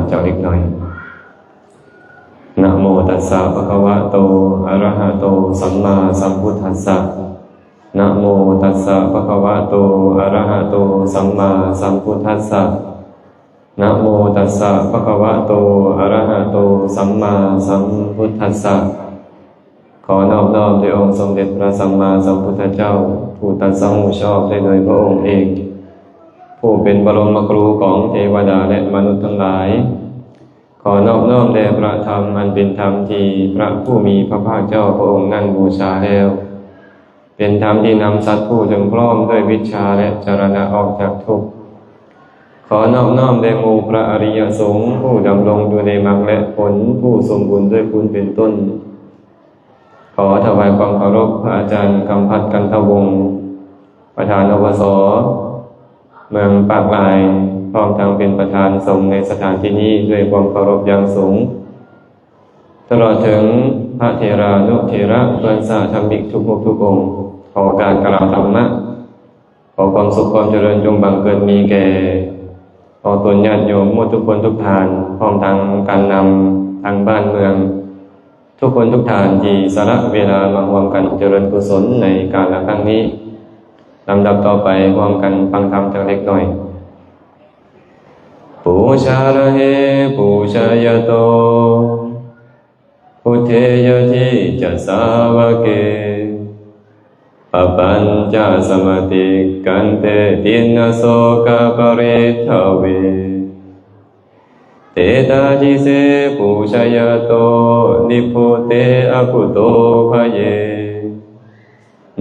ເຈົ້າເລັກນ້ອຍ. ນະໂມຕັດສະ ພະຄະວະໂຕ ອະລະຫະໂຕ ສຳມາສຳພຸດທັດສະ. ນະໂມຕັດສະ ພະຄະວະໂຕ ອະລະຫະໂຕ ສຳມາສຳພຸດທັດສະ. ນະໂມຕັດສະ ພະຄະວະໂຕ ອະລະຫະໂຕ ສຳມາສຳພຸດທັດສະ. ຂໍນອບນ້ອມແດ່ອົງສົມເດັດພະສຳມາສຳພຸດທະເຈົ້າ ຜູ້ຕັດສະຮູ້ຊອບໄດ້ໂດຍພະອົງເອງ, ຜູ້ເປັນບະລົມມະຄູຂອງເທວະດາ ແລະ ມະນຸດທັງຫຼາຍ. ຂໍນອບນ້ອມແດ່ພະທຳ ອັນເປັນທຳທີ່ພະຜູ້ມີພະພາກເຈົ້າພະອົງນັ້ນບູຊາແລ້ວ, ເປັນທຳທີ່ນຳສັດຜູ້ຈົນພ້ອມດ້ວຍວິດຊາ ແລະ ຈາລະນະອອກຈາກທຸກ. ຂໍນອບນ້ອມແດ່ໝູ່ພະອະລິຍະສົງ ຜູ້ດຳລົງຢູ່ໃນມັກ ແລະ ຜົນ, ຜູ້ສົມບູນດ້ວຍຄຸນເປັນຕົ້ນ. ຂໍຖວາຍຄວາມເຄົາລົບພະອາຈານ ຄຳພັດ ກັນທະວົງ, ປະທານ ອວສ ເມືອງປາກລາຍ, ພ້ອມທັງເປັນປະທານສົງໃນສະຖານທີ່ນີ້ ດ້ວຍຄວາມເຄົາລົບຢ່າງສູງ, ຕະຫຼອດເຖິງພະເຖລານຸເຖລະ ເພື່ອນສາທຳມິກທຸກຮູບທຸກອົງ. ຂໍການກ່າວທຳມະ ຂໍຄວາມສຸກຄວາມຈະເລີນຈົ່ງບັງເກີດມີແກ່ອອກຕົນຍາດໂຍມໝົດທຸກຄົນທຸກທ່ານ, ພ້ອມທັງການນຳທາງບ້ານເມືອງທຸກຄົນທຸກທ່ານ ທີ່ສະຫຼະເວລາມາຮ່ວມກັນຈະເລີນກຸສົນໃນການລະຄັ້ງນີ້. ລຳດັບຕໍ່ໄປ ຮ່ວມກັນຟັງທຳຈັກເລັກນ້ອຍ. ປູຊາລະເຫ ປູຊາຍະໂຕ ພຸດເທຍະທິຈະສາວະເກ ປະປັນຈະສະມະຕິກກັນເຕ ຕິນນະໂສກະປະລິດທະເວ ເຕຕາທິເສ ປູຊາຍະໂຕ ນິບພຸເຕ ອະຄຸໂຕພະເຍ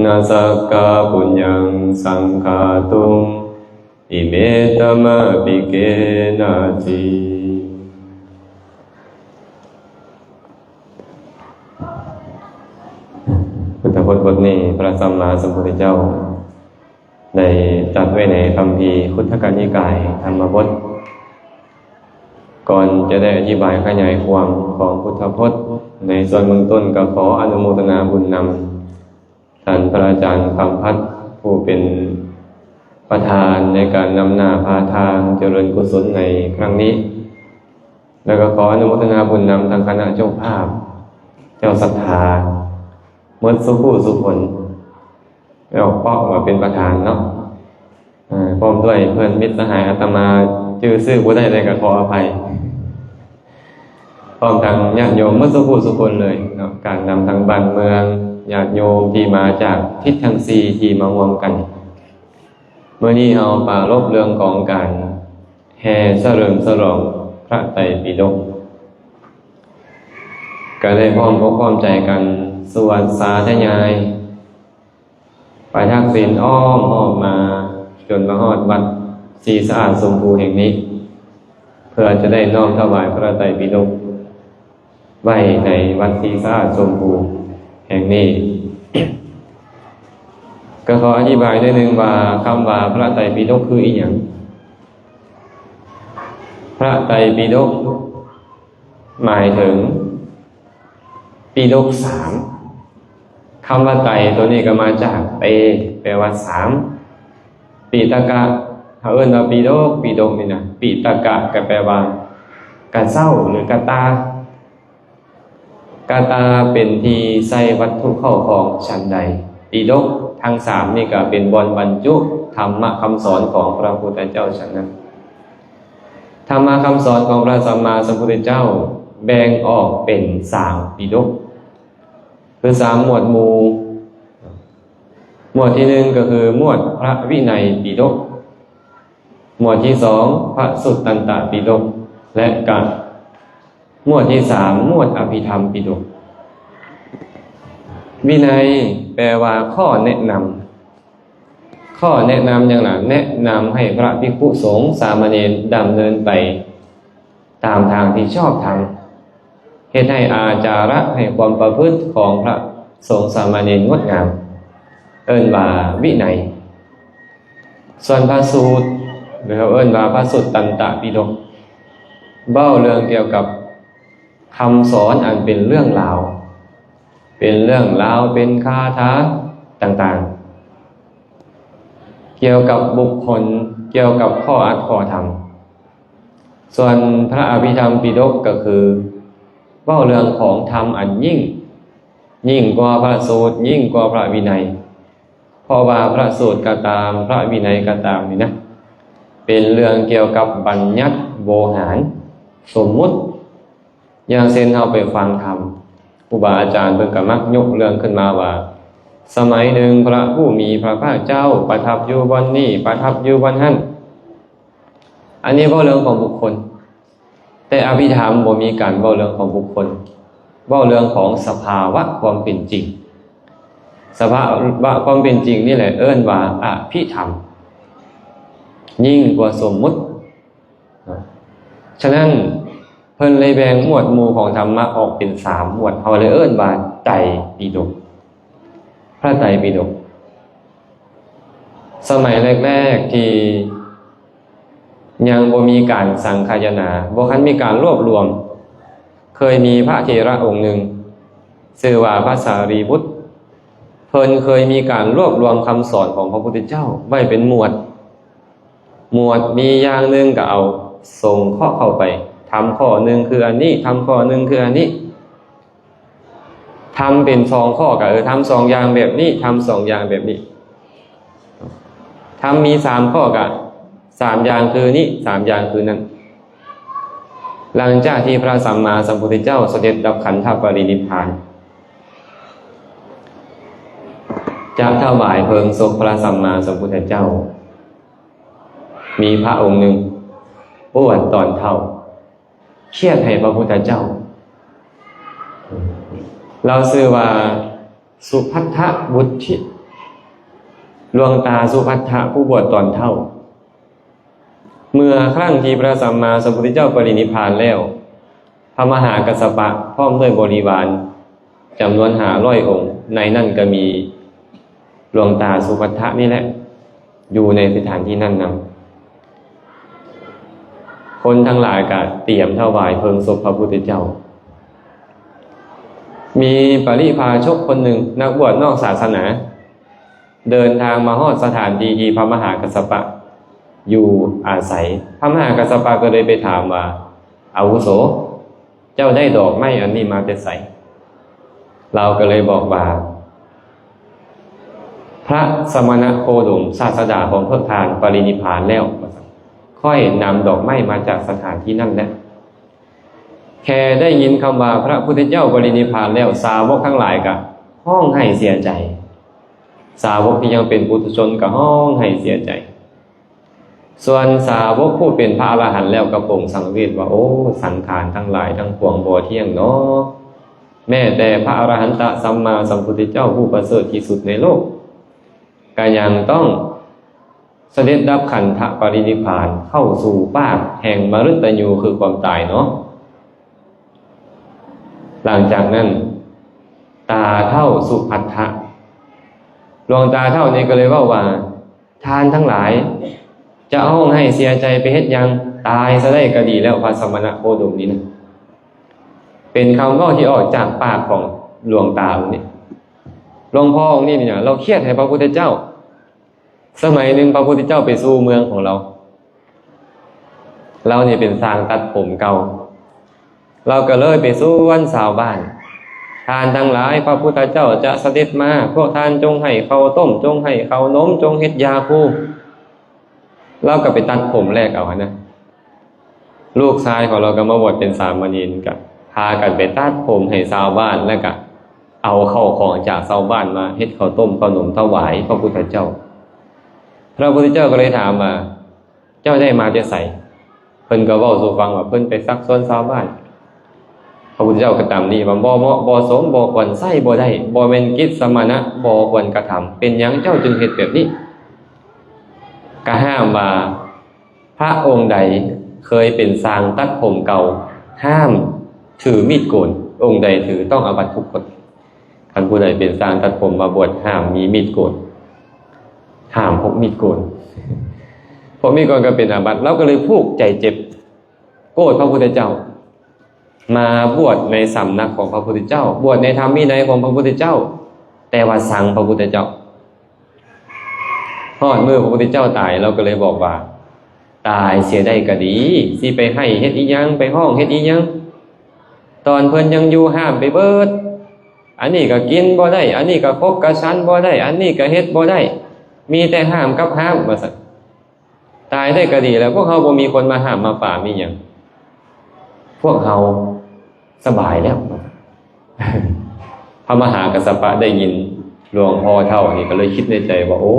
ນະສັກກາປຸນຍັງ ສັງຄາຕຸງ ອິເມຕະມະປິເກນະຈິ. ພຸດທະພົດບົດນີ້ ພະສຳມາສຳພຸດທະເຈົ້າໄດ້ຕັດໄວ້ໃນຄຳພີຄຸດທະກະນິກາຍທຳມະບົດ. ກ່ອນຈະໄດ້ອະທິບາຍຂະຫຍາຍຄວາມຂອງພຸດທະພົດໃນສ່ວນເບື້ອງຕົ້ນ, ກໍຂໍອະນຸໂມທະນາບຸນນຳ ທ່ານພະອາຈານຄຳພັດ ຜູ້ເປັນປະທານໃນການນຳໜ້າພາທາງຈະເລີນກຸສົນໃນຄັ້ງນີ້ ແລ້ວກໍຂໍອະນຸໂມທະນາບຸນນຳທັງຄະນະເຈົ້າພາບ, ເຈົ້າສັດທາ ໝົດສູ່ຜູ້ສູ່ຄົນ ແລ້ວເພາະວ່າເປັນປະທານເນາະ, ເອີ ພ້ອມດ້ວຍເພື່ອນມິດສະຫາຍອາດຕະມາຈື່ຊື່ບໍ່ໄດ້ເລີຍ ກໍຂໍອະໄພ. ພ້ອມທັງຍາດໂຍມໝົດສູ່ຜູ້ສູ່ຄົນເລີຍເນາະ, ການນຳທັງບ້ານເມືອງ, ຍາດໂຍມທີ່ມາຈາກທິດທັງສີ່ທີ່ມາຮ່ວມກັນ. ມື້ນີ້ເຮົາປາລົບເລື່ອງຂອງການແຫ່ສະເຫຼີມສະຫຼອງພະໄຕປິດົກ, ກໍໄດ້ພ້ອມອົກພ້ອມໃຈກັນສວດສາທະຍາຍ ໄປທັກສິນອ້ອມຮອບມາ ຈົນມາຮອດວັດສີສະອາດຊົມພູແຫ່ງນີ້, ເພື່ອຈະໄດ້ນ້ອມຖວາຍພະໄຕປິດົກໄວ້ໃນວັດສີສະອາດຊົມພູແຫ່ງນີ້. ກໍຂໍອະທິບາຍໜ້ອຍໜຶ່ງວ່າ ຄຳວ່າພະໄຕປິດົກຄືອີ່ຫຍັງ? ພະໄຕປິດົກ ໝາຍເຖິງປິດົກສາມ. ຄຳວ່າໄຕໂຕນີ້ກໍມາຈາກເຕ ແປວ່າສາມ, ປິຕະກະ ເຮົາເອີ້ນວ່າປິດົກ, ປິດົກນີ້ນະ, ປິຕະກະກໍແປວ່າກະເຈົ້າ ຫຼື ກະຕາ. ກະຕາເປັນທີ່ໃສ່ວັດຖຸເຂົ້າຂອງ ສັນໃດ ປິດົກທັງສາມນີ້ກໍເປັນບ່ອນບັນຈຸທຳມະຄຳສອນຂອງພະພຸດທະເຈົ້າ ສັນນັ້ນ. ທຳມະຄຳສອນຂອງພະສຳມາສຳພຸດທະເຈົ້າແບ່ງອອກເປັນສາມປິດົກ ຄືສາມໝວດໝູ່. ໝວດທີໜຶ່ງກໍຄືໝວດພະວິໄນປິດົກ, ໝວດທີສອງພະສຸດຕັນຕະປິດົກ ແລະ ກະໝວດທີສາມໝວດອະພິທຳປິດົກ. ວິໄນແປວ່າຂໍ້ແນະນຳ. ຂໍ້ແນະນຳຫຍັງລະ? ແນະນຳໃຫ້ພະພິກຂຸສົງສາມະເນນດຳເນີນໄປຕາມທາງທີ່ຊອບທຳ, ເຮັດໃຫ້ອາຈາລະ ໃຫ້ຄວາມປະພຶດຂອງພະສົງສາມະເນນງົດງາມ, ເອີ້ນວ່າວິໄນ. ສ່ວນພະສູດ ຫຼື ເຮົາເອີ້ນວ່າພະສຸດຕັນຕະປິດົກ ເວົ້າເລື່ອງກ່ຽວກັບຄຳສອນອັນເປັນເລື່ອງລາວ, ເປັນເລື່ອງລາວ, ເປັນຄາຖາຕ່າງໆ ກ່ຽວກັບບຸກຄົນ, ກ່ຽວກັບຂໍ້ອັດຂໍ້ທຳ. ສ່ວນພະອະພິທຳປິດົກກໍຄືເວົ້າເລື່ອງຂອງທຳອັນຍິ່ງ, ຍິ່ງກວ່າພະສູດ, ຍິ່ງກວ່າພະວິໄນ. ເພາະວ່າພະສູດກໍຕາມ, ພະວິໄນກໍຕາມນີ້ນະ, ເປັນເລື່ອງກ່ຽວກັບບັນຍັດໂວຫານ, ສົມມຸດ. ຢ່າງເຊັ່ນເຮົາໄປຟັງທຳ, ຄູບາອາຈານເພິ່ນກໍມັກຍົກເລື່ອງຂຶ້ນມາວ່າ ສະໄໝໜຶ່ງພະຜູ້ມີພະພາກເຈົ້າປະທັບຢູ່ບ່ອນນີ້, ປະທັບຢູ່ບ່ອນຫັ້ນ. ອັນນີ້ເວົ້າເລື່ອງຂອງບຸກຄົນ, ແຕ່ອະພິທຳບໍ່ມີການເວົ້າເລື່ອງຂອງບຸກຄົນ, ເວົ້າເລື່ອງຂອງສະພາວະຄວາມເປັນຈິງ. ສະພາວະຄວາມເປັນຈິງນີ້ແຫຼະເອີ້ນວ່າອະພິທຳ, ຍິ່ງກວ່າສົມມຸດ. ເນາະ ສະນັ້ນເພິ່ນເລີຍແບ່ງໝວດໝູ່ຂອງທຳມະອອກເປັນສາມໝວດ, ເຮົາເລີຍເອີ້ນວ່າໄຕປິດົກ, ພະໄຕປິດົກ. ສະໄໝແລກໆທີ່ຍັງບໍ່ມີການສັງຄາຍະນາ, ບໍ່ທັນມີການລວບລວມ, ເຄີຍມີພະເຖລະອົງໜຶ່ງ ຊື່ວ່າພະສາລີບຸດ, ເພິ່ນເຄີຍມີການລວບລວມຄຳສອນຂອງພະພຸດທະເຈົ້າໄວ້ເປັນໝວດ. ໝວດມີຢ່າງໜຶ່ງກໍເອົາສົງເຄາະເຂົ້າໄປ, ທຳຂໍ້ໜຶ່ງຄືອັນນີ້, ທຳຂໍ້ໜຶ່ງຄືອັນນີ້, ທຳເປັນສອງຂໍ້ກໍ ເອີ ທຳສອງຢ່າງແບບນີ້, ທຳສອງຢ່າງແບບນີ້, ທຳມີສາມຂໍ້ກໍສາມຢ່າງຄືນີ້, ສາມຢ່າງຄືນັ້ນ. ຫຼັງຈາກທີ່ພະສຳມາສຳພຸດທະເຈົ້າສະເດັດດັບຂັນທະປະລິນິບພານ, ຈະຖວາຍເພີງສົບພະສຳມາສຳພຸດທະເຈົ້າ ມີພະອົງໜຶ່ງປວດຕອນເຖົ້າ, ຄຽດໃຫ້ພະພຸດທະເຈົ້າ. ລາວຊື່ວ່າສຸພັດທະບຸດທິ, ຫຼວງຕາສຸພັດທະ ຜູ້ບວດຕອນເຖົ້າ. ເມື່ອຄັ້ງທີ່ພະສຳມາສຳພຸດທະເຈົ້າປະລິນິບພານແລ້ວ, ພະມະຫາກັດສະປະພ້ອມດ້ວຍບໍລິວານຈຳນວນຫ້າຮ້ອຍອົງ, ໃນນັ້ນກໍມີຫຼວງຕາສຸພັດທະນີ້ແຫຼະ ຢູ່ໃນສະຖານທີ່ນັ້ນນຳ. ຄົນທັງຫຼາຍກໍຕຽມຖວາຍເພີງສົບພະພຸດທະເຈົ້າ. ມີປະລິພາຊົກຄົນໜຶ່ງ, ນັກບວດນອກສາສະໜາ, ເດີນທາງມາຮອດສະຖານທີ່ທີ່ພະມະຫາກັດສະປະຢູ່ອາໄສ. ພະມະຫາກັດສະປະກໍເລີຍໄປຖາມວ່າ, ອາວຸໂສ, ເຈົ້າໄດ້ດອກໄມ້ອັນນີ້ມາແຕ່ໃສ? ລາວກໍເລີຍບອກວ່າ, ພະສະມະນະໂຄດົມ ສາດສະດາຂອງພວກທ່ານປະລິນິບພານແລ້ວ, ຂ້ອຍນຳດອກໄມ້ມາຈາກສະຖານທີ່ນັ້ນແຫຼະ. ແຄ່ໄດ້ຍິນຄຳວ່າພະພຸດທະເຈົ້າປະລິນິບພານແລ້ວ, ສາວົກທັງຫຼາຍກໍຮ້ອງໄຫ້ເສຍໃຈ. ສາວົກທີ່ຍັງເປັນປຸຖຸຊົນກໍຮ້ອງໄຫ້ເສຍໃຈ. ສ່ວນສາວົກຜູ້ເປັນພະອະລະຫັນແລ້ວກໍປົງສັງເວດວ່າ, ໂອ້, ສັງຂານທັງຫຼາຍທັງປວງບໍ່ທ່ຽງເນາະ. ແມ້ແຕ່ພະອະລະຫັນຕະສຳມາສຳພຸດທະເຈົ້າຜູ້ປະເສີດທີ່ສຸດໃນໂລກ ກໍຍັງຕ້ອງສະເດັດດັບຂັນທະປະລິນິບພານເຂົ້າສູ່ປາກແຫ່ງມະຣຶດຕະຍູ ຄືຄວາມຕາຍເນາະ. ຫຼັງຈາກນັ້ນ, ຕາເຖົ້າສຸພັດທະ, ຫຼວງຕາເຖົ້ານີ້ກໍເລີຍເວົ້າວ່າ, ທ່ານທັງຫຼາຍ ຈະຮ້ອງໄຫ້ເສຍໃຈໄປເຮັດຫຍັງ? ຕາຍຊະໄດ້ກໍດີແລ້ວ, ພະສະມະນະໂຄດົມນີ້ນະ. ເປັນຄຳເວົ້າທີ່ອອກຈາກປາກຂອງຫຼວງຕາອົງນີ້. ຫຼວງພໍ່ອົງນີ້ນີ້ນະ, ລາວຄຽດໃຫ້ພະພຸດທະເຈົ້າ. ສະໄໝໜຶ່ງພະພຸດທະເຈົ້າໄປສູ່ເມືອງຂອງລາວ, ລາວນີ້ເປັນຊ່າງຕັດຜົມເກົ່າ. ລາວກໍເລີຍໄປຊວນຊາວບ້ານ, ທ່ານທັງຫຼາຍ, ພະພຸດທະເຈົ້າຈະສະເດັດມາ, ພວກທ່ານຈົ່ງໃຫ້ເຂົ້າຕົ້ມ, ຈົ່ງໃຫ້ເຂົ້າໜົມ, ຈົ່ງເຮັດຢາຄູ. ລາວກໍໄປຕັດຜົມແລກເອົາຫັ້ນນະ. ລູກຊາຍຂອງລາວກໍມາບວດເປັນສາມະເນນ, ກໍພາກັນໄປຕັດຜົມໃຫ້ຊາວບ້ານ, ແລ້ວກໍເອົາເຂົ້າຂອງຈາກຊາວບ້ານມາເຮັດເຂົ້າຕົ້ມເຂົ້າໜົມຖວາຍພະພຸດທະເຈົ້າ. ພະພຸດທະເຈົ້າກໍເລີຍຖາມວ່າ, ເຈົ້າໄດ້ມາແຕ່ໃສ? ເພິ່ນກໍເວົ້າສູ່ຟັງວ່າເພິ່ນໄປຊັກຊວນຊາວບ້ານ. ພະພຸດທະເຈົ້າກໍຕຳໜິວ່າ ບໍ່ເໝາະ ບໍ່ສົມ ບໍ່ຄວນໃຊ້ ບໍ່ໄດ້ ບໍ່ແມ່ນກິດສະມະນະ ບໍ່ຄວນກະທຳ. ເປັນຫຍັງເຈົ້າຈຶ່ງເຮັດແບບນີ້? ກະຫ້າມວ່າ ພະອົງໃດເຄີຍເປັນຊ່າງຕັດຜົມເກົ່າ ຫ້າມຖືມີດໂກນ, ອົງໃດຖືຕ້ອງອາບັດທຸກກົດ. ຄັນຜູ້ໃດເປັນຊ່າງຕັດຜົມມາບວດ ຫ້າມມີມີດໂກນ, ຫ້າມພົກມີດໂກນ. ພົກມີດໂກນກໍເປັນອາບັດ. ລາວກໍເລີຍຜູກໃຈເຈັບ ໂກດພະພຸດທະເຈົ້າ, ມາບວດໃນສຳນັກຂອງພະພຸດທະເຈົ້າ, ບວດໃນທຳວິໄນຂອງພະພຸດທະເຈົ້າ, ແຕ່ວ່າຊັງພະພຸດທະເຈົ້າ. ຮອດມື້ພະພຸດທະເຈົ້າຕາຍ, ລາວກໍເລີຍບອກວ່າ, ຕາຍເສຍໄດ້ກໍດີ ຊິໄປໄຫ້ເຮັດອີ່ຫຍັງ ໄປຮ້ອງເຮັດອີ່ຫຍັງ ຕອນເພິ່ນຍັງຢູ່ຫ້າມໄປເບິດ ອັນນີ້ກໍກິນບໍ່ໄດ້ ອັນນີ້ກໍຄົບກະສັນບໍ່ໄດ້ ອັນນີ້ກໍເຮັດບໍ່ໄດ້ ມີແຕ່ຫ້າມກັບຫ້າມ ວ່າຊັ້ນ. ຕາຍໄດ້ກໍດີແລ້ວ ພວກເຮົາບໍ່ມີຄົນມາຫ້າມມາປາມອີ່ຫຍັງ ພວກເຮົາສະບາຍແລ້ວ. ພະມະຫາກັດສະປະໄດ້ຍິນ ຫຼວງພໍ່ເຖົ້ານີ້ກໍເລີຍຄິດໃນໃຈວ່າ ໂອ້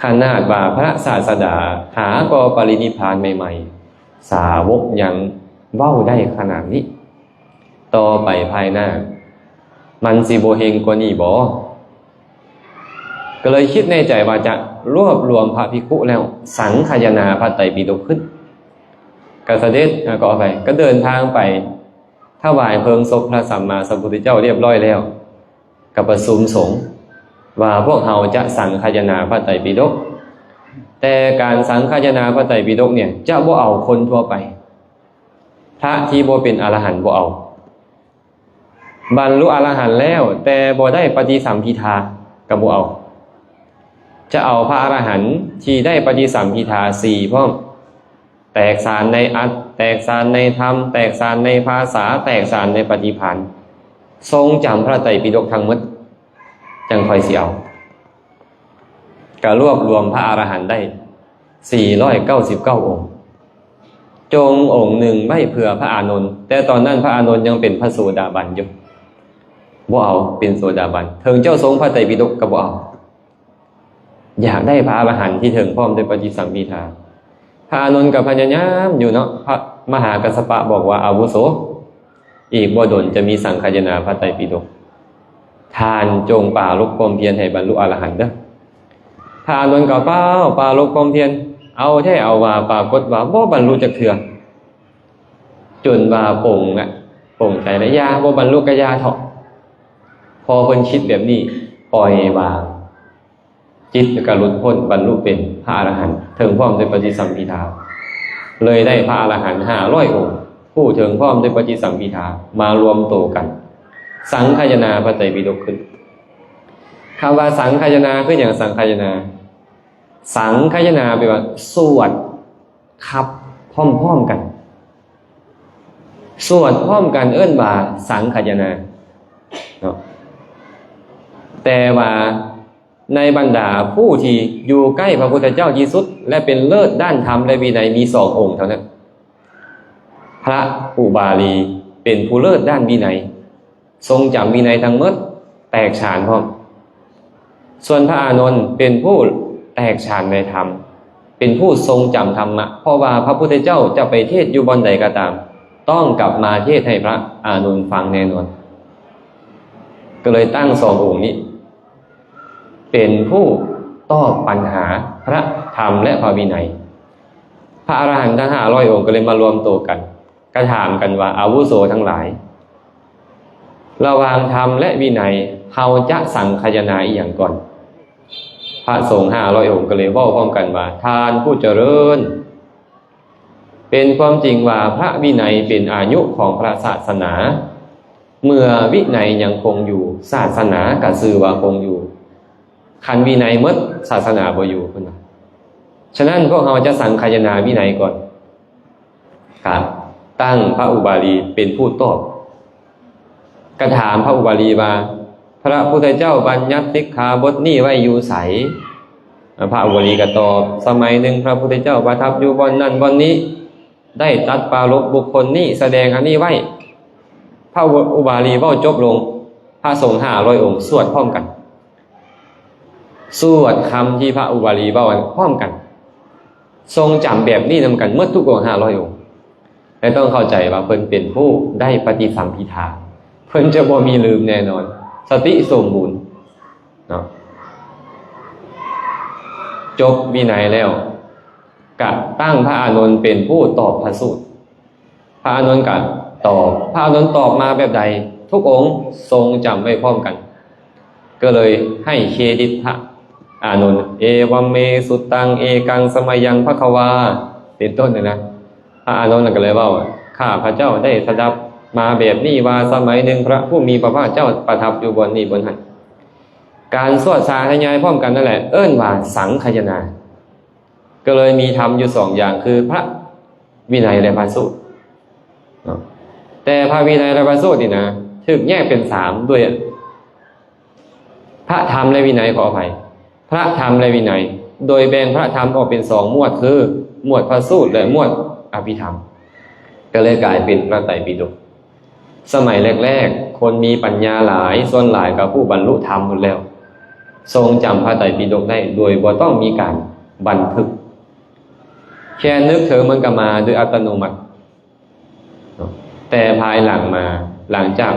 ຂະໜາດວ່າພະສາສະດາຫາກໍປະລິນິບພານໃໝ່ໆ ສາວົກຍັງເວົ້າໄດ້ຂະໜາດນີ້ ຕໍ່ໄປພາຍໜ້າ ມັນຊິບໍ່ເຮັງກວ່ານີ້ບໍ່? ກໍເລີຍຄິດໃນໃຈວ່າຈະລວບລວມພະພິກຂຸແລ້ວ ສັງຄາຍະນາພະໄຕປິດົກຂຶ້ນ ກໍສະເດັດ ອາ ກໍເອົາໄປ ກໍເດີນທາງໄປຖວາຍເພີງສົບພະສຳມາສຳພຸດທະເຈົ້າລຽບຮ້ອຍແລ້ວ ກໍປະຊຸມສົງວ່າພວກເຮົາຈະສັງຄາຍະນາພະໄຕປິດົກ ແຕ່ການສັງຄາຍະນາພະໄຕປິດົກເນ່ຍ ຈະບໍ່ເອົາຄົນທົ່ວໄປ ພະທີ່ບໍ່ເປັນອະລະຫັນບໍ່ເອົາ ບັນລຸອະລະຫັນແລ້ວ ແຕ່ບໍ່ໄດ້ປະຕິສຳພິທາ ກໍບໍ່ເອົາ ຈະເອົາພະອະລະຫັນທີ່ໄດ້ປະຕິສຳພິທາສີ່ພ້ອມ ແຕກສານໃນອັດ ແຕກສານໃນທຳ ແຕກສານໃນພາສາ ແຕກສານໃນປະຕິພານ ຊົງຈຳພະໄຕປິດົກທັງໝົດ ຈັ່ງຄ່ອຍຊິເອົາ. ກະລວບລວມພະອະລະຫັນໄດ້ສີ່ຮ້ອຍເກົ້າສິບເກົ້າອົງ ຈົ່ງອົງໜຶ່ງໄວ້ເພື່ອພະອານົນ ແຕ່ຕອນນັ້ນພະອານົນຍັງເປັນພະໂສດາບັນຢູ່ ບໍ່ເອົາ ເປັນໂສດາບັນ ເຖິງເຈົ້າຊົງພະໄຕປິດົກກໍບໍ່ເອົາ ຢາກໄດ້ພະອະລະຫັນທີ່ເຖິງພ້ອມດ້ວຍປະຕິສຳພິທາ. ພະອານົນກໍພະຍາຍາມຢູ່ເນາະ ພະມະຫາກັດສະປະບອກວ່າ ອາວຸໂສ ອີກບໍ່ດົນຈະມີສັງຄາຍະນາພະໄຕປິດົກ ທ່ານຈົ່ງປາລົບຄວາມພຽນໃຫ້ບັນລຸອະລະຫັນເດີ້. ພະອານົນກໍຟ້າວປາລົບຄວາມພຽນ ເອົາແທ້ເອົາວ່າ ປາກົດວ່າບໍ່ບັນລຸຈັກເທື່ອ ຈົນວ່າປົງລະ ປົງໃຈລະ ຢ່າ ບໍ່ບັນລຸກະຢ່າເຖາະ. ພໍເພິ່ນຄິດແບບນີ້ ປ່ອຍວາງ ຈິດກໍຫຼຸດພົ້ນ ບັນລຸເປັນພະອະລະຫັນ ເຖິງພ້ອມດ້ວຍປະຕິສຳພິທາ ເລີຍໄດ້ພະອະລະຫັນຫ້າຮ້ອຍອົງ ຜູ້ເຖິງພ້ອມດ້ວຍປະຕິສຳພິທາ ມາລວມໂຕກັນ ສັງຄາຍະນາພະໄຕປິດົກຂຶ້ນ. ຄຳວ່າສັງຄາຍະນາ ຄືຫຍັງ? ສັງຄາຍະນາ ສັງຄາຍະນາແປວ່າສວດຂັບພ້ອມໆກັນ ສວດພ້ອມກັນເອີ້ນວ່າສັງຄາຍະນາເນາະ. ແຕ່ວ່າໃນບັນດາຜູ້ທີ່ຢູ່ໃກ້ພະພຸດທະເຈົ້າທີ່ສຸດ ແລະ ເປັນເລີດດ້ານທຳ ແລະ ວິໄນ ມີສອງອົງເທົ່ານັ້ນ. ພະອຸບາລີເປັນຜູ້ເລີດດ້ານວິໄນ ຊົງຈຳວິໄນທັງໝົດ ແຕກສານພ້ອມ. ສ່ວນພະອານົນເປັນຜູ້ແຕກສານໃນທຳ ເປັນຜູ້ຊົງຈຳທຳມະ ເພາະວ່າພະພຸດທະເຈົ້າຈະໄປເທດຢູ່ບ່ອນໃດກໍຕາມ ຕ້ອງກັບມາເທດໃຫ້ພະອານົນຟັງແນ່ນອນ. ກໍເລີຍຕັ້ງສອງອົງນີ້ ເປັນຜູ້ຕອບປັນຫາພະທຳ ແລະ ພະວິໄນ. ພະອະລະຫັນທັງຫ້າຮ້ອຍອົງກໍເລີຍມາລວມໂຕກັນ ກໍຖາມກັນວ່າ ອາວຸໂສທັງຫຼາຍ, ລະຫວ່າງທຳ ແລະ ວິໄນ ເຮົາຈະສັງຄາຍະນາອີ່ຫຍັງກ່ອນ? ພະສົງຫ້າຮ້ອຍອົງກໍເລີຍເວົ້າພ້ອມກັນວ່າ ທ່ານຜູ້ຈະເລີນ, ເປັນຄວາມຈິງວ່າພະວິໄນເປັນອາຍຸຂອງພະສາສະໜາ. ເມື່ອວິໄນຍັງຄົງຢູ່, ສາສະໜາກໍຊື່ວ່າຄົງຢູ່. ຄັນວິໄນໝົດ, ສາສະໜາບໍ່ຢູ່, ເພິ່ນວ່າ. ສະນັ້ນ, ພວກເຮົາຈະສັງຄາຍະນາວິໄນກ່ອນ. ກໍຕັ້ງພະອຸບາລີເປັນຜູ້ຕອບ. ກໍຖາມພະອຸບາລີວ່າ, ພະພຸດທະເຈົ້າບັນຍັດສິກຂາບົດນີ້ໄວ້ຢູ່ໃສ? ພະອຸບາລີກໍຕອບ, ສະໄໝໜຶ່ງພະພຸດທະເຈົ້າປະທັບຢູ່ບ່ອນນັ້ນບ່ອນນີ້, ໄດ້ຕັດປາລົບບຸກຄົນນີ້, ສະແດງອັນນີ້ໄວ້. ພະອຸບາລີເວົ້າຈົບລົງ, ພະສົງຫ້າຮ້ອຍອົງສວດພ້ອມກັນ. ສວດຄຳທີ່ພະອຸບາລີເວົ້ານັ້ນພ້ອມກັນ, ຊົງຈຳແບບນີ້ນຳກັນໝົດທຸກອົງຫ້າຮ້ອຍອົງ ແລະ ຕ້ອງເຂົ້າໃຈວ່າເພິ່ນເປັນຜູ້ໄດ້ປະຕິສຳພິທາ, ເພິ່ນຈະບໍ່ມີລືມແນ່ນອນ, ສະຕິສົມບູນເນາະ. ຈົບວິໄນແລ້ວ ກະຕັ້ງພະອານົນເປັນຜູ້ຕອບພະສູດ. ພະອານົນກໍຕອບ, ພະອານົນຕອບມາແບບໃດ, ທຸກອົງຊົງຈຳໄວ້ພ້ອມກັນ, ກໍເລີຍໃຫ້ເຄດິດພະອານົນ, ເອວັມເມສຸຕັງເອກັງສະມະຍັງພະຄະວາ ເປັນຕົ້ນນະ. ພະອານົນກໍເລີຍເວົ້າ, ຂ້າພະເຈົ້າໄດ້ສະດັບມາແບບນີ້ວ່າ ສະໄໝໜຶ່ງພະຜູ້ມີພະພາກເຈົ້າປະທັບຢູ່ບ່ອນນີ້ບ່ອນນັ້ນ. ການສວດສາທະຍາຍພ້ອມກັນນັ້ນແຫຼະ ເອີ້ນວ່າສັງຄາຍະນາ. ກໍເລີຍມີທຳຢູ່ສອງຢ່າງ ຄືພະວິໄນ ແລະ ພະສູດເນາະ. ແຕ່ພະວິໄນ ແລະ ພະສູດນີ້ນະ ຖືກແຍກເປັນສາມດ້ວຍ ພະທຳ ແລະ ວິໄນ, ຂໍອະໄພ, ພະທຳ ແລະ ວິໄນ, ໂດຍແບ່ງພະທຳອອກເປັນສອງໝວດ ຄື ໝວດພະສູດ ແລະ ໝວດອະພິທຳ, ກໍເລີຍກາຍເປັນພະໄຕປິດົກ. ສະໄໝແລກໆ ຄົນມີປັນຍາຫຼາຍ ສ່ວນຫຼາຍກໍຜູ້ບັນລຸທຳໝົດແລ້ວ ຊົງຈຳພະໄຕປິດົກໄດ້ໂດຍບໍ່ຕ້ອງມີການບັນທຶກ, ແຄ່ນຶກເຖິງມັນກໍມາໂດຍອັດຕະໂນມັດ. ແຕ່ພາຍຫຼັງມາ, ຫຼັງຈາກ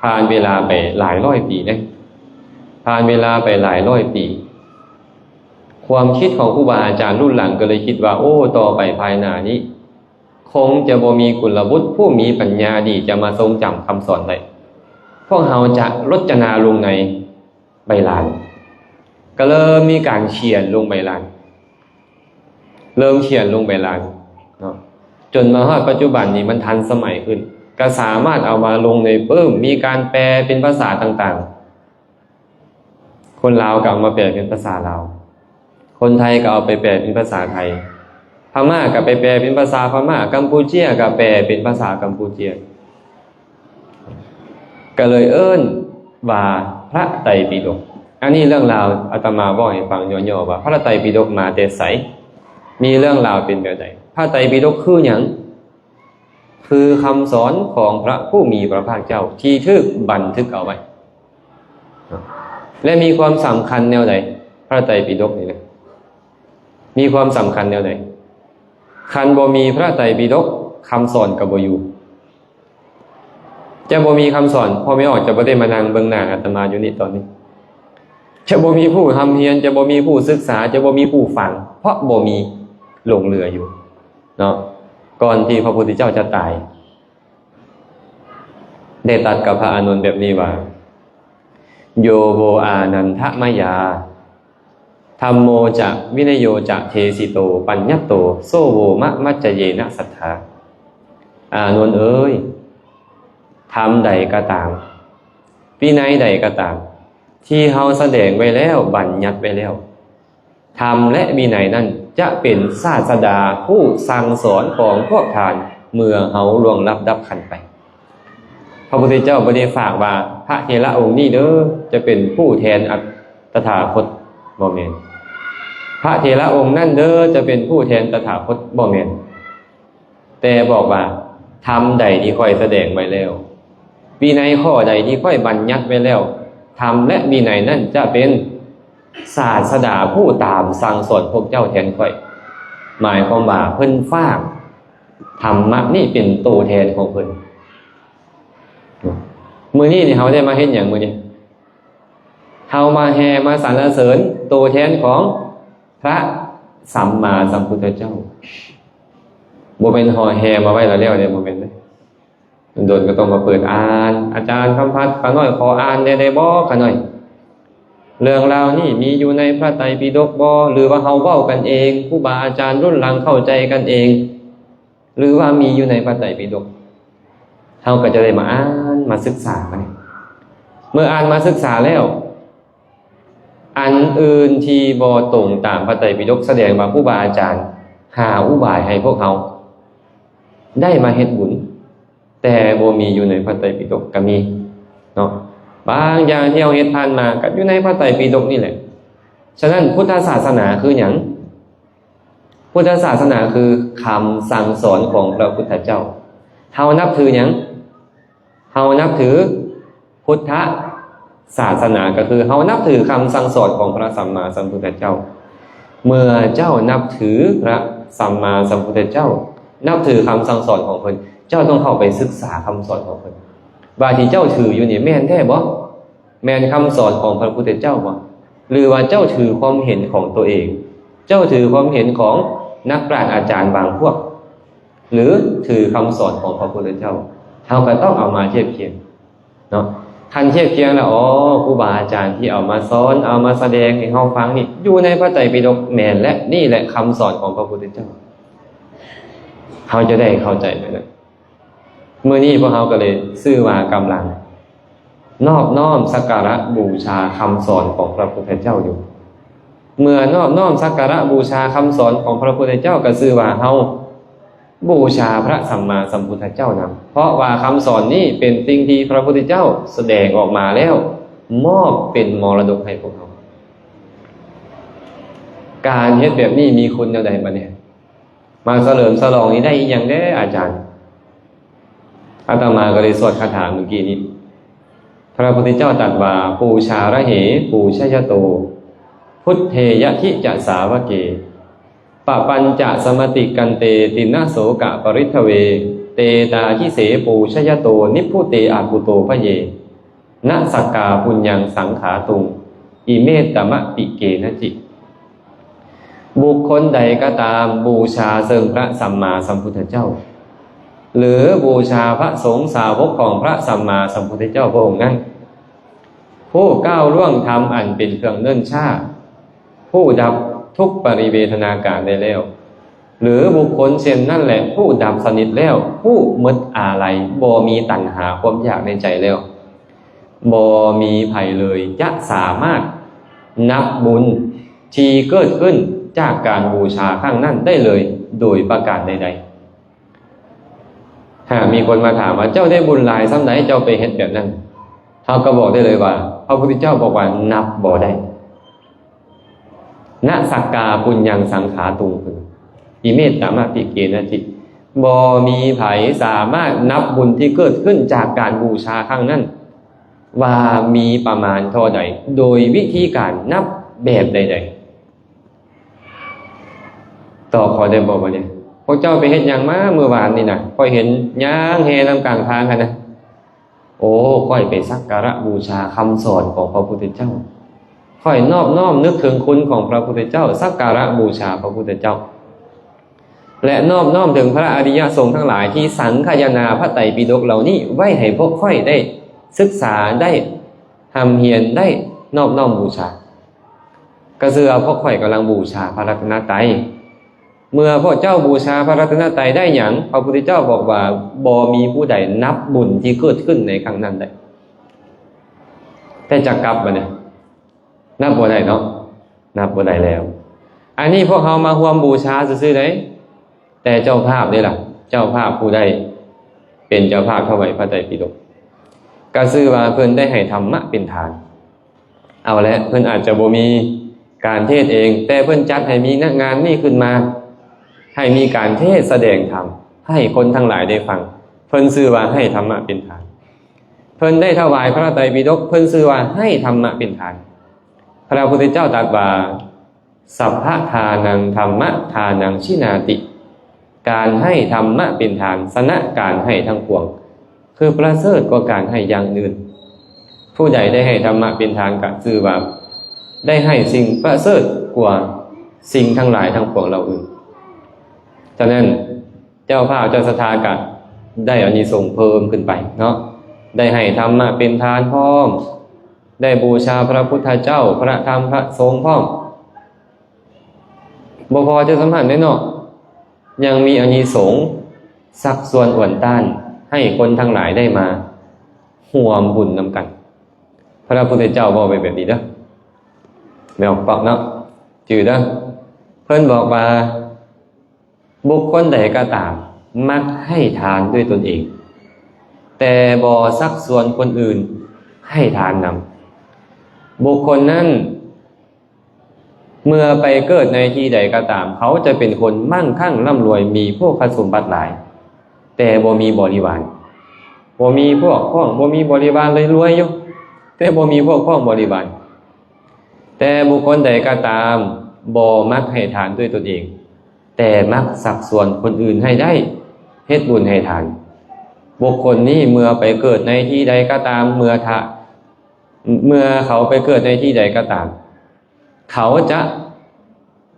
ຜ່ານເວລາໄປຫຼາຍຮ້ອຍປີເດ້, ຜ່ານເວລາໄປຫຼາຍຮ້ອຍປີ, ຄວາມຄິດຂອງຄູບາອາຈານລຸ້ນຫຼັງກໍເລີຍຄິດວ່າ ໂອ້ ຕໍ່ໄປພາຍໜ້ານີ້ ຄົງຈະບໍ່ມີກຸນລະບຸດຜູ້ມີປັນຍາດີຈະມາຊົງຈຳຄຳສອນໄດ້. ພວກເຮົາຈະລົດຈະນາລົງໃນໃບລານ. ກໍເລີ່ມມີການຂຽນລົງໃບລານ, ເລີ່ມຂຽນລົງໃບລານເນາະ, ຈົນມາຮອດປັດຈຸບັນນີ້ມັນທັນສະໄໝຂຶ້ນ, ກໍສາມາດເອົາມາລົງໃນປຶ້ມ, ມີການແປເປັນພາສາຕ່າງໆ. ຄົນລາວກໍເອົາມາແປເປັນພາສາລາວ, ຄົນໄທກໍເອົາໄປແປເປັນພາສາໄທ, ພະມ້າກໍໄປແປເປັນພາສາພະມ້າ, ກຳປູເຈຍກໍແປເປັນພາສາກຳປູເຈຍ, ກໍເລີຍເອີ້ນວ່າພະໄຕປິດົກ. ອັນນີ້ເລື່ອງລາວອາດຕະມາເວົ້າໃຫ້ຟັງຫຍໍ້ໆວ່າ ພະໄຕປິດົກມາແຕ່ໃສ, ມີເລື່ອງລາວເປັນແບບໃດ, ພະໄຕປິດົກຄືຫຍັງ? ຄືຄຳສອນຂອງພະຜູ້ມີພະພາກເຈົ້າທີ່ຖືກບັນທຶກເອົາໄວ້ ແລະ ມີຄວາມສຳຄັນແນວໃດ? ພະໄຕປິດົກນີ້ນະ ມີຄວາມສຳຄັນແນວໃດ? ຄັນບໍ່ມີພະໄຕປິດົກ, ຄຳສອນກໍບໍ່ຢູ່. ຈະບໍ່ມີຄຳສອນ, ພໍ່ແມ່ອອກຈະບໍ່ໄດ້ມານັ່ງເບິ່ງໜ້າອາດຕະມາຢູ່ນີ້ຕອນນີ້. ຈະບໍ່ມີຜູ້ຮ່ຳຮຽນ, ຈະບໍ່ມີຜູ້ສຶກສາ, ຈະບໍ່ມີຜູ້ຟັງ, ເພາະບໍ່ມີຫຼົງເຫຼືອຢູ່ເນາະ. ກ່ອນທີ່ພະພຸດທະເຈົ້າຈະຕາຍ ໄດ້ຕັດກັບພະອານົນແບບນີ້ວ່າ ໂຍໂວອານັນທະມະຍາ ທຳໂມຈະວິນະໂຍຈະເທສິໂຕ ປັນຍະໂຕ ໂສໂວມະມັດຈະເຍນະສັດຖາ. ອານົນເອີຍ, ທຳໃດກໍຕາມ, ວິໄນໃດກໍຕາມ ທີ່ເຮົາສະແດງໄວ້ແລ້ວ, ບັນຍັດໄວ້ແລ້ວ, ທຳ ແລະ ວິໄນນັ້ນຈະເປັນສາດສະດາຜູ້ສັ່ງສອນຂອງພວກທ່ານ ເມື່ອເຮົາລ່ວງລັບດັບຂັນໄປ. ພະພຸດທະເຈົ້າບໍ່ໄດ້ຝາກວ່າ ພະເຖລະອົງນີ້ເດີ ຈະເປັນຜູ້ແທນອັດ ຕະຖາຄົດ, ບໍ່ແມ່ນ. ພະເຖລະອົງນັ້ນເດີ ຈະເປັນຜູ້ແທນຕະຖາຄົດ, ບໍ່ແມ່ນ. ແຕ່ບອກວ່າ ທຳໃດທີ່ຂ້ອຍສະແດງໄວ້ແລ້ວ, ວິໄນຂໍ້ໃດທີ່ຂ້ອຍບັນຍັດໄວ້ແລ້ວ, ທຳ ແລະ ວິໄນນັ້ນຈະເປັນສາດສະດາຜູ້ຕາມສັ່ງສອນພວກເຈົ້າແທນຂ້ອຍ. ໝາຍຄວາມວ່າເພິ່ນຝາກທຳມະນີ້ເປັນໂຕແທນຂອງເພິ່ນ. ມື້ນີ້ນີ້ເຮົາໄດ້ມາເຮັດຫຍັງມື້ນີ້? ເຮົາມາແຫ່ມາສັນລະເສີນໂຕແທນຂອງພະສຳມາສຳພຸດທະເຈົ້າ. ບໍ່ແມ່ນຫໍ່ແຫ່ມາໄວ້ແລ້ວແລ້ວເດ້, ບໍ່ແມ່ນເດ້. ດົນໆກໍຕ້ອງມາເປີດອ່ານ, ອາຈານຄຳພັດ, ຂ້ານ້ອຍຂໍອ່ານແດ່ໄດ້ບໍ່? ຂ້ານ້ອຍ, ເລື່ອງລາວນີ້ມີຢູ່ໃນພະໄຕປິດົກບໍ່? ຫຼືວ່າເຮົາເວົ້າກັນເອງ, ຄູບາອາຈານລຸ້ນຫຼັງເຂົ້າໃຈກັນເອງ? ຫຼືວ່າມີຢູ່ໃນພະໄຕປິດົກ, ເຮົາກໍຈະໄດ້ມາອ່ານມາສຶກສາມັນ. ເມື່ອອ່ານມາສຶກສາແລ້ວ, ອັນອື່ນທີ່ບໍ່ຕົງຕາມພະໄຕປິດົກ ສະແດງວ່າຄູບາອາຈານຫາອຸບາຍໃຫ້ພວກເຮົາໄດ້ມາເຮັດບຸນ, ແຕ່ບໍ່ມີຢູ່ໃນພະໄຕປິດົກກໍມີເນາະ. ບາງຢ່າງທີ່ເຮົາເຮັດຜ່ານມາກໍຢູ່ໃນພະໄຕປິດົກນີ້ແຫຼະ. ສະນັ້ນ ພຸດທະສາສະໜາຄືຫຍັງ? ພຸດທະສາສະໜາຄືຄຳສັ່ງສອນຂອງພະພຸດທະເຈົ້າ. ເຮົານັບຖືຫຍັງ? ເຮົານັບຖືພຸດທະສາສະໜາ, ກໍຄືເຮົານັບຖືຄຳສັ່ງສອນຂອງພະສຳມາສຳພຸດທະເຈົ້າ. ເມື່ອເຈົ້ານັບຖືພະສຳມາສຳພຸດທະເຈົ້າ, ນັບຖືຄຳສັ່ງສອນຂອງເພິ່ນ, ເຈົ້າຕ້ອງເຂົ້າໄປສຶກສາຄຳສອນຂອງເພິ່ນ ວ່າທີ່ເຈົ້າຖືຢູ່ນີ້ແມ່ນແທ້ບໍ່? ແມ່ນຄຳສອນຂອງພະພຸດທະເຈົ້າບໍ່? ຫຼືວ່າເຈົ້າຖືຄວາມເຫັນຂອງຕົວເອງ? ເຈົ້າຖືຄວາມເຫັນຂອງນັກປາດອາຈານບາງພວກ? ຫຼືຖືຄຳສອນຂອງພະພຸດທະເຈົ້າ? ເຮົາກໍຕ້ອງເອົາມາທຽບຄຽງເນາະ. ຄັນທຽບຄຽງແລ້ວ, ອໍ, ຄູບາອາຈານທີ່ເອົາມາສອນ, ເອົາມາສະແດງໃຫ້ເຮົາຟັງນີ້ ຢູ່ໃນພະໄຕປິດົກ, ແມ່ນແຫຼະ, ນີ້ແຫຼະຄຳສອນຂອງພະພຸດທະເຈົ້າ. ເຮົາຈະໄດ້ເຂົ້າໃຈແບບນັ້ນ. ມື້ນີ້ພວກເຮົາກໍເລີຍຊື່ວ່າກຳລັງນອບນ້ອມສັກກາລະບູຊາຄຳສອນຂອງພະພຸດທະເຈົ້າຢູ່. ເມື່ອນອບນ້ອມສັກກາລະບູຊາຄຳສອນຂອງພະພຸດທະເຈົ້າ ກໍຊື່ວ່າເຮົາບູຊາພະສຳມາສຳພຸດທະເຈົ້ານຳ, ເພາະວ່າຄຳສອນນີ້ເປັນສິ່ງທີ່ພະພຸດທະເຈົ້າສະແດງອອກມາແລ້ວ ມອບເປັນມໍລະດົກໃຫ້ພວກເຮົາ. ການເຮັດແບບນີ້ມີຄຸນແນວໃດບາດນີ້? ມາສະເຫຼີມສະຫຼອງນີ້ໄດ້ອີ່ຫຍັງແດ່ອາຈານ? ອາດຕະມາກໍໄດ້ສວດຄາຖາມື້ກີ້ນີ້. ພະພຸດທະເຈົ້າຕັດວ່າ ປູຊາລະເຫ ປູຊະຍະໂຕ ພຸດເທຍະທິຈະສາວະເກ ປະປັນຈະສະມະຕິກັນເຕ ຕິນະໂສກະປະລິດທະເວ ເຕຕາທິເສ ປູຊະຍະໂຕ ນິບພຸເຕອະກຸໂຕພະເຍ ນະສັກກາປຸນຍັງສັງຂາຕຸງ ອິເມຕະມະປິເກນະຈິ. ບຸກຄົນໃດກໍຕາມບູຊາເຊິ່ງພະສຳມາສຳພຸດທະເຈົ້າ ຫຼື ບູຊາພະສົງສາວົກຂອງພະສຳມາສຳພຸດທະເຈົ້າພະອົງນັ້ນ ຜູ້ກ້າວລ່ວງທຳອັນເປັນເຄື່ອງເນີນຊ້າ ຜູ້ດັບທຸກປະລິເວທະນາການໄດ້ແລ້ວ ຫຼື ບຸກຄົນເຊັ່ນນັ້ນແຫຼະ ຜູ້ດັບສະໜິດແລ້ວ ຜູ້ໝົດອາໄລ ບໍ່ມີຕັນຫາຄວາມຢາກໃນໃຈແລ້ວ ບໍ່ມີໃຜເລີຍຈະສາມາດນັບບຸນທີ່ເກີດຂຶ້ນຈາກການບູຊາຄັ້ງນັ້ນໄດ້ເລີຍໂດຍປະການໃດໆ. ຫາກມີຄົນມາຖາມວ່າ ເຈົ້າໄດ້ບຸນຫຼາຍສ່ຳໃດ ເຈົ້າໄປເຮັດແບບນັ້ນ? ເຮົາກໍບອກໄດ້ເລີຍວ່າ ພະພຸດທະເຈົ້າບອກວ່າ ນັບບໍ່ໄດ້. ນະສັກກາປຸນຍັງສັງຂາຕຸງ ເພິ່ນ ອິເມຕະມະປິເກນະຈິ ບໍ່ມີໃຜສາມາດນັບບຸນທີ່ເກີດຂຶ້ນຈາກການບູຊາຄັ້ງນັ້ນ ວ່າມີປະມານເທົ່າໃດ ໂດຍວິທີການນັບແບບໃດໆ. ຕອບຂ້ອຍໄດ້ບໍ່ບັດນີ້? ພວກເຈົ້າໄປເຮັດຫຍັງມາມື້ວານນີ້ນະ? ຂ້ອຍເຫັນຍ່າງແຫ່ນຳກາງທາງຫັ້ນນະ. ໂອ້ ຂ້ອຍໄປສັກກາລະບູຊາຄຳສອນຂອງພະພຸດທະເຈົ້າ. ຂ້ອຍນອບນ້ອມນຶກເຖິງຄຸນຂອງພະພຸດທະເຈົ້າ, ສັກກາລະບູຊາພະພຸດທະເຈົ້າ ແລະ ນອບນ້ອມເຖິງພະອະລິຍະສົງທັງຫຼາຍທີ່ສັງຄະຍະນາພະໄຕປິດົກເຫຼົ່ານີ້ໄວ້ໃຫ້ພວກຂ້ອຍໄດ້ສຶກສາ, ໄດ້ຮ່ຳຮຽນ, ໄດ້ນອບນ້ອມບູຊາ. ກະເຊື່ອພວກຂ້ອຍກຳລັງບູຊາພະລັດຕະນະໄຕ. ເມື່ອພວກເຈົ້າບູຊາພະລັດຕະນະໄຕໄດ້ຫຍັງ? ພະພຸດທະເຈົ້າບອກວ່າ ບໍ່ມີຜູ້ໃດນັບບຸນທີ່ເກີດຂຶ້ນໃນຄັ້ງນັ້ນໄດ້. ແຕ່ຈັກກັບບັດນີ້ ນັບບໍ່ໄດ້ເນາະ, ນັບບໍ່ໄດ້ແລ້ວ. ອັນນີ້ພວກເຮົາມາຮ່ວມບູຊາຊື່ໆເດ້, ແຕ່ເຈົ້າພາບເດ້ລະ, ເຈົ້າພາບຜູ້ໃດເປັນເຈົ້າພາບຖວາຍພະໄຕປິດົກ ກະຊື່ວ່າເພິ່ນໄດ້ໃຫ້ທຳມະເປັນທານ. ເອົາແຫຼະ ເພິ່ນອາດຈະບໍ່ມີການເທດເອງ, ແຕ່ເພິ່ນຈັດໃຫ້ມີງານນີ້ຂຶ້ນມາ, ໃຫ້ມີການເທດສະແດງທຳໃຫ້ຄົນທັງຫຼາຍໄດ້ຟັງ. ເພິ່ນຊື່ວ່າໃຫ້ທຳມະເປັນທານ. ເພິ່ນໄດ້ຖວາຍພະໄຕປິດົກ, ເພິ່ນຊື່ວ່າໃຫ້ທຳມະເປັນທານ. ພະພຸດທະເຈົ້າຕັດວ່າ ສັບພະທານັງທຳມະທານັງຊິນາຕິ ການໃຫ້ທຳມະເປັນທານຊະນະການໃຫ້ທັງປວງ ຄືປະເສີດກວ່າການໃຫ້ຢ່າງອື່ນ. ຜູ້ໃດໄດ້ໃຫ້ທຳມະເປັນທານ ກະຊື່ວ່າໄດ້ໃຫ້ສິ່ງປະເສີດກວ່າສິ່ງທັງຫຼາຍທັງປວງເຫຼົ່າອື່ນ. ສະນັ້ນ ເຈົ້າພາບເຈົ້າສັດທາກະໄດ້ອານິສົງເພີ່ມຂຶ້ນໄປເນາະ, ໄດ້ໃຫ້ທຳມະເປັນທານພ້ອມ, ໄດ້ບູຊາພະພຸດທະເຈົ້າ, ພະທຳ, ພະສົງພ້ອມ. ບໍ່ພໍແຕ່ສ່ຳນັ້ນເດ້ເນາະ, ຍັງມີອານິສົງຊັກຊວນອວນຕ້ານໃຫ້ຄົນທັງຫຼາຍໄດ້ມາຮ່ວມບຸນນຳກັນ. ພະພຸດທະເຈົ້າເວົ້າໄວ້ແບບນີ້ເດີ, ແມ່ນປອກເນາະ, ຈື່ເດີ. ເພິ່ນບອກວ່າ ບຸກຄົນໃດກໍຕາມ ມັກໃຫ້ທານດ້ວຍຕົນເອງ, ແຕ່ບໍ່ຊັກຊວນຄົນອື່ນໃຫ້ທານນຳ, ບຸກຄົນນັ້ນ ເມື່ອໄປເກີດໃນທີ່ໃດກໍຕາມ, ເຂົາຈະເປັນຄົນມັ່ງຄັ່ງລ່ຳລວຍ, ມີໂພຄະສົມບັດຫຼາຍ, ແຕ່ບໍ່ມີບໍລິວານ, ບໍ່ມີພວກພ້ອງ, ບໍ່ມີບໍລິວານ, ລວຍໆຢູ່, ແຕ່ບໍ່ມີພວກພ້ອງບໍລິວານ. ແຕ່ບຸກຄົນໃດກໍຕາມ ບໍ່ມັກໃຫ້ທານດ້ວຍຕົນເອງ, ແຕ່ມັກຊັກຊວນຄົນອື່ນໃຫ້ໄດ້ເຮັດບຸນໃຫ້ທານ, ບຸກຄົນນີ້ເມື່ອໄປເກີດໃນທີ່ໃດກໍຕາມ, ເມື່ອທະ ເມື່ອເຂົາໄປເກີດໃນທີ່ໃດກໍຕາມ, ເຂົາຈະ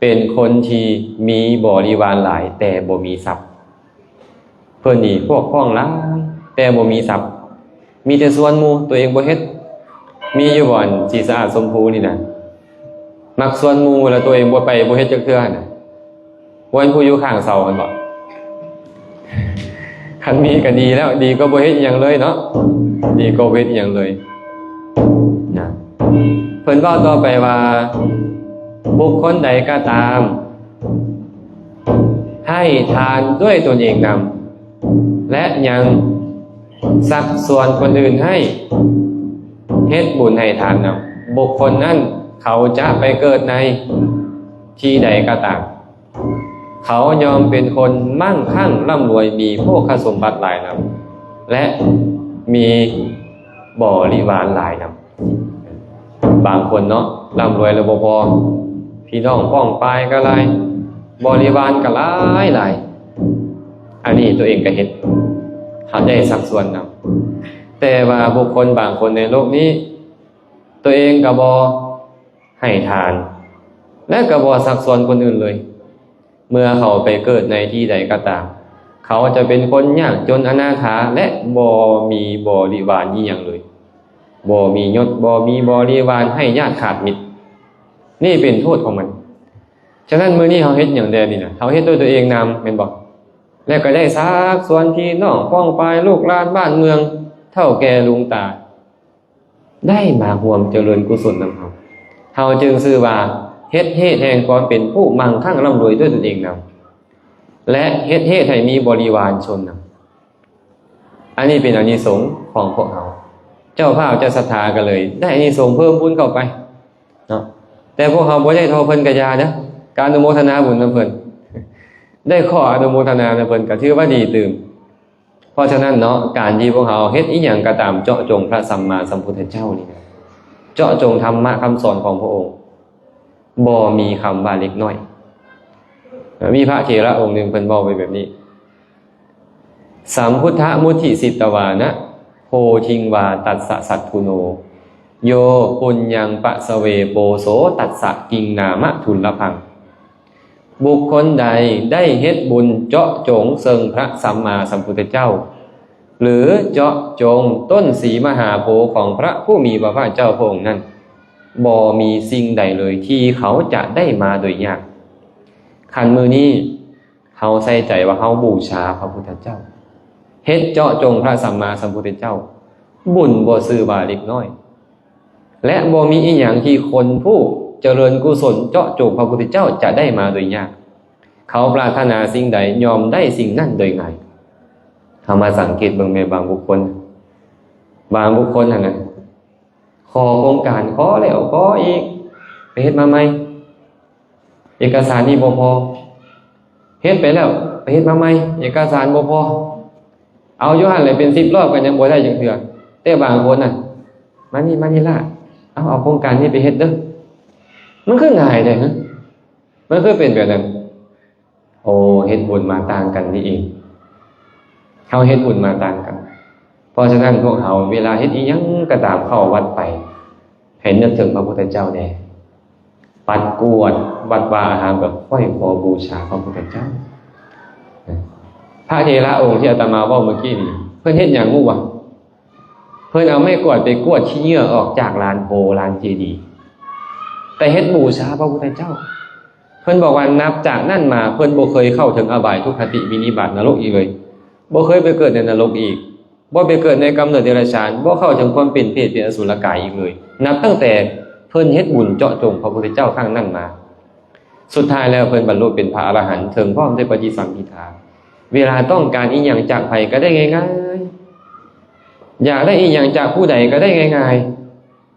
ເປັນຄົນທີ່ມີບໍລິວານຫຼາຍ ແຕ່ບໍ່ມີຊັບ. ເພິ່ນນີ້ພວກພ້ອງຫຼາຍ ແຕ່ບໍ່ມີຊັບ, ມີແຕ່ຊວນໝູ່ ຕົວເອງບໍ່ເຮັດ. ມີຢູ່ບໍ່ ອັນສີສະອາດ ຊົມພູນີ້ນະ, ມັກຊວນໝູ່ແລ້ວຕົວເອງບໍ່ໄປ ບໍ່ເຮັດຈັກເທື່ອນະ, ບໍ່ແມ່ນຜູ້ຢູ່ຂ້າງເສົາຫັ້ນບໍ? ຄັນມີກໍດີແລ້ວ, ດີກວ່າບໍ່ເຮັດອີ່ຫຍັງເລີຍເນາະ, ດີກວ່າບໍ່ເຮັດອີ່ຫຍັງເລີຍນະ. ເພິ່ນເວົ້າຕໍ່ໄປວ່າ ບຸກຄົນໃດກໍຕາມ ໃຫ້ທານດ້ວຍຕົນເອງນຳ ແລະ ຍັງຊັກຊວນຄົນອື່ນໃຫ້ເຮັດບຸນໃຫ້ທານນຳ, ບຸກຄົນນັ້ນເຂົາຈະໄປເກີດໃນທີ່ໃດກໍຕາມ ເຂົາຍ່ອມເປັນຄົນມັ່ງຄັ່ງລ່ຳລວຍ ມີໂພຄະສົມບັດຫຼາຍນຳ ແລະ ມີບໍລິວານຫຼາຍນຳ. ບາງຄົນເນາະ ລ່ຳລວຍແລ້ວບໍ່ພໍ, ພີ່ນ້ອງປ້ອງປາຍກໍຫຼາຍ, ບໍລິວານກໍຫຼາຍໆ. ອັນນີ້ຕົວເອງກໍເຮັດ, ເຮົາໄດ້ຊັກຊວນນຳ. ແຕ່ວ່າບຸກຄົນບາງຄົນໃນໂລກນີ້ ຕົວເອງກໍບໍ່ໃຫ້ທານ ແລະ ກໍບໍ່ຊັກຊວນຄົນອື່ນເລີຍ. ເມື່ອເຂົາໄປເກີດໃນທີ່ໃດກໍຕາມ, ເຂົາຈະເປັນຄົນຍາກຈົນອະນາຖາ ແລະ ບໍ່ມີບໍລິວານອີ່ຫຍັງເລີຍ, ບໍ່ມີຍົດ, ບໍ່ມີບໍລິວານ, ໄຮ້ຍາດຂາດມິດ. ນີ້ເປັນໂທດຂອງມັນ. ສະນັ້ນ ມື້ນີ້ເຮົາເຮັດຫຍັງແດ່ນີ້ນະ? ເຮົາເຮັດດ້ວຍຕົວເອງນຳ ແມ່ນບໍ່? ແລ້ວກໍໄດ້ຊັກຊວນພີ່ນ້ອງປ້ອງປາຍ ລູກຫຼານບ້ານເມືອງ ເຖົ້າແກ່ລຸງຕາ ໄດ້ມາຮ່ວມຈະເລີນກຸສົນນຳເຮົາ, ເຮົາຈຶ່ງຊື່ວ່າເຮັດເຫດແຫ່ງຄວາມເປັນຜູ້ມັ່ງຄັ່ງລ່ຳລວຍດ້ວຍຕົນເອງນຳ ແລະ ເຮັດເຫດໃຫ້ມີບໍລິວານຊົນນຳ. ອັນນີ້ເປັນອານິສົງຂອງພວກເຮົາ. ເຈົ້າພາບເຈົ້າສັດທາກໍເລີຍໄດ້ອານິສົງເພີ່ມພູນເຂົ້າໄປເນາະ. ແຕ່ພວກເຮົາບໍ່ໄດ້ທໍ່ເພິ່ນກະຢ່າເດີ, ກາອະນຸໂມທະນາບຸນນຳເພິ່ນ, ໄດ້ຂໍອະນຸໂມທະນານຳເພິ່ນກໍຖືວ່າດີຕື່ມ. ເພາະສະນັ້ນເນາະ ການທີ່ພວກເຮົາເຮັດອີ່ຫຍັງກໍຕາມ ເຈາະຈົງພະສຳມາສຳພຸດທະເຈົ້ານີ້ນະ, ເຈາະຈົງທຳມະຄຳສອນຂອງພະອົງ, ບໍ່ມີຄຳວ່າເລັກນ້ອຍ. ມີພະເຖລະອົງໜຶ່ງເພິ່ນເວົ້າໄວ້ແບບນີ້, ສຳພຸດທະມຸທິສິດຕະວານະ ໂພທິງວາຕັດສະສັດຖຸໂນ ໂຍປຸນຍັງປະສະເວໂປໂສ ຕັດສະກິງນາມະທຸນລະພັງ. ບຸກຄົນໃດໄດ້ເຮັດບຸນເຈາະຈົງເຊິ່ງພະສຳມາສຳພຸດທະເຈົ້າ ຫຼື ເຈາະຈົງຕົ້ນສີມະຫາໂພຂອງພະຜູ້ມີພະພາກເຈົ້າພະອົງນັ້ນ, ບໍ່ມີສິ່ງໃດເລີຍທີ່ເຂົາຈະໄດ້ມາໂດຍຍາກ. ຄັນມື້ນີ້ເຮົາໃສ່ໃຈວ່າເຮົາບູຊາພະພຸດທະເຈົ້າ, ເຮັດເຈາະຈົງພະສຳມາສຳພຸດທະເຈົ້າ, ບຸນບໍ່ຊື່ວ່າເລັກນ້ອຍ. ແລະ ບໍ່ມີອີ່ຫຍັງທີ່ຄົນຜູ້ຈະເລີນກຸສົນເຈາະຈົງພະພຸດທະເຈົ້າຈະໄດ້ມາໂດຍຍາກ. ເຂົາປາດຖະໜາສິ່ງໃດຍ່ອມໄດ້ສິ່ງນັ້ນໂດຍງ່າຍ. ເຮົາມາສັງເກດເບິ່ງແມ່ນບາງບຸກຄົນ, ບາງບຸກຄົນຫັ້ນນະ ຂໍໂຄງການ, ຂໍແລ້ວຂໍອີກ, ໄປເຮັດມາໃໝ່. ເອກະສານນີ້ບໍ່ພໍ, ເຮັດໄປແລ້ວ ໄປເຮັດມາໃໝ່, ເອກະສານບໍ່ພໍ, ເອົາຢູ່ຫັ້ນແຫຼະເປັນສິບລອບກໍຍັງບໍ່ໄດ້ຈັກເທື່ອ. ແຕ່ບາງຄົນນະ ມານີ້ ມານີ້ລະ, ເອົາ ເອົາໂຄງການນີ້ໄປເຮັດເດີ. ມັນຄືງ່າຍແທ້ຫະ? ມັນຄືເປັນແບບນັ້ນ? ໂອ້ ເຮັດບຸນມາຕ່າງກັນນີ້ເອງ, ເຮົາເຮັດບຸນມາຕ່າງກັນ. ເພາະສະນັ້ນ ພວກເຮົາເວລາເຮັດອີ່ຫຍັງກໍຕາມ ເຂົ້າວັດໄປ ໃຫ້ນຶກເຖິງພະພຸດທະເຈົ້າແດ່. ປັດກວາດວັດວາອາຮາມ ກໍຂ້ອຍຂໍບູຊາພະພຸດທະເຈົ້າ. ພະເຖລະອົງທີ່ອາດຕະມາເວົ້າເມື່ອກີ້ນີ້ ເພິ່ນເຮັດຫຍັງຮູ້ບໍ່? ເພິ່ນເອົາໄມ້ກວາດໄປກວາດຂີ້ເຫຍື້ອອອກຈາກລານໂພ ລານເຈດີ, ແຕ່ເຮັດບູຊາພະພຸດທະເຈົ້າ. ເພິ່ນບອກວ່າ ນັບຈາກນັ້ນມາ ເພິ່ນບໍ່ເຄີຍເຂົ້າເຖິງອະບາຍ ທຸກຄະຕິ ວິນິບາດ ນະລົກອີກເລີຍ, ບໍ່ເຄີຍໄປເກີດໃນນະລົກອີກ. ບໍ່ໄປເກີດໃນກຳເນີດເດຍລະສານ, ບໍ່ເຂົ້າເຖິງຄວາມເປັນເປດເປັນອະສຸລະກາຍອີກເລີຍ, ນັບຕັ້ງແຕ່ເພິ່ນເຮັດບຸນເຈາະຈົງພະພຸດທະເຈົ້າຄັ້ງນັ້ນມາ. ສຸດທ້າຍແລ້ວເພິ່ນບັນລຸເປັນພະອະລະຫັນ ເຖິງພ້ອມດ້ວຍປະຕິສຳພິທາ. ເວລາຕ້ອງການອີ່ຫຍັງຈາກໃຜກໍໄດ້ງ່າຍໆ, ຢາກໄດ້ອີ່ຫຍັງຈາກຜູ້ໃດກໍໄດ້ງ່າຍ